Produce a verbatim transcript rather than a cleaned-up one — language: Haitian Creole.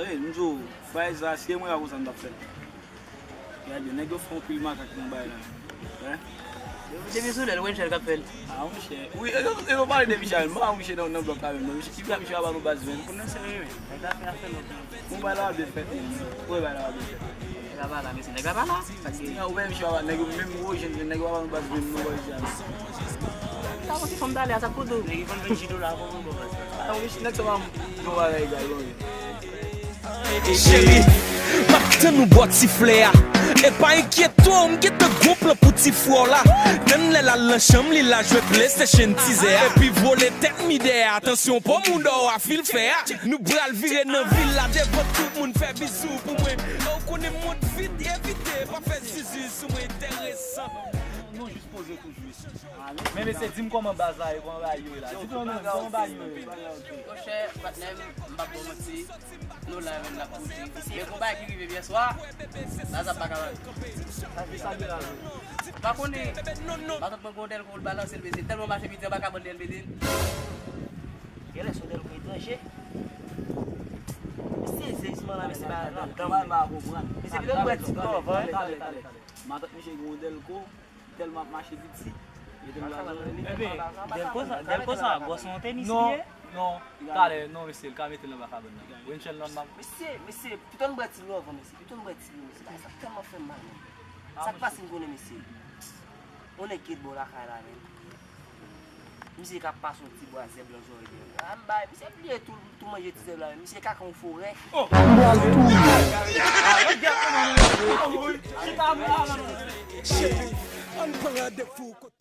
Wi, m di w, bagay sa, si e mwen, a konsa m t ap fè l. Gade, nèg yo fè yon pil makak nan bagay la. Wi. Depi sou lèl, Wenchèl k ap fè l. Ah, monchè. Wi, e nou, e nou pale de misye a, m pa wè misye nan, nan blòk la menm, non. Misye, ki fè misye aba nou baz venn? Pou nou serye, wi. Nèg la fè afè lòt. Bon, bagay la ap byen fèt, menm. Wi, bagay la ap byen fèt. Nèg la pa la, mesye, nèg la pa la. Sa k gen? Ou wè misye aba, nèg yo menm gwo jèn, nèg yo aba nou baz venn, non, bagay sa. Sa, mwen, ti fanm talè a, sa k pou di w? Nèg yo konn venn ji dola, konn bon baz. Ah, wi, nèg sa pa m, bon bagay, gars, bon, wi. Cheri, m ap tann ou bò ti flè a. E pa enkyete w, m gentan gon plan pou ti frè w la. Tann lè l al nan chanm li, l al jwe PlayStation tizè a. Epi vole tèt mi dèyè a. Atansyon, po moun dò a fil fè a. Nou pral vire nan vil la devan tout moun fè bizou pou mwen. E w konnen mond vit, evite, pa fè zuzu sou mwen enteresan. Nou jis poze tou jis. Men mesye, di m kòman baz la ye, kòman bagay yo ye la. Di m kòman, kòman bagay yo ye. Monchè, patnè m, m p ap ba w manti. Nou la menm n ap pote. Men gon bagay ki rive m yè swa, la sa pa ka pase. Sa ki sa ki la menm? Pa konnen. Matant mwen gon dèlko l balanse l, mesye. Tèlman mache piti, an pa ka bann li al mete l. Genlè se yon dèlko etranje. Mesye, seyizman la, mesye, bagay la dan. Mesye, pito m bwè ti dlo anvan. Matant misye gen yon dèlko. Tèlman ap mache piti, mete m la nan li. Ebyen, dèlko sa, dèlko sa, gwòs yon tenis li ye? Non, non, talè, non, mesye, l ka mete l anba kabann nan. Wenchèl nan m ap. Mesye, mesye, pito n bwè ti dlo anvan, mesye, pito n bwè ti dlo, mesye, bagay sa tèlman fè m mal, menm. Sa k pase m konnen, mesye? On nèg ki t bò lakay la, menm. Misye ka pase yon ti bwa zèb nan zòrèy li. A, m bay, misye bliye tou, tou manje ti zèb la, menm. Misye kaka yon forè. M pral touye. Cheri, ann pran randevou kote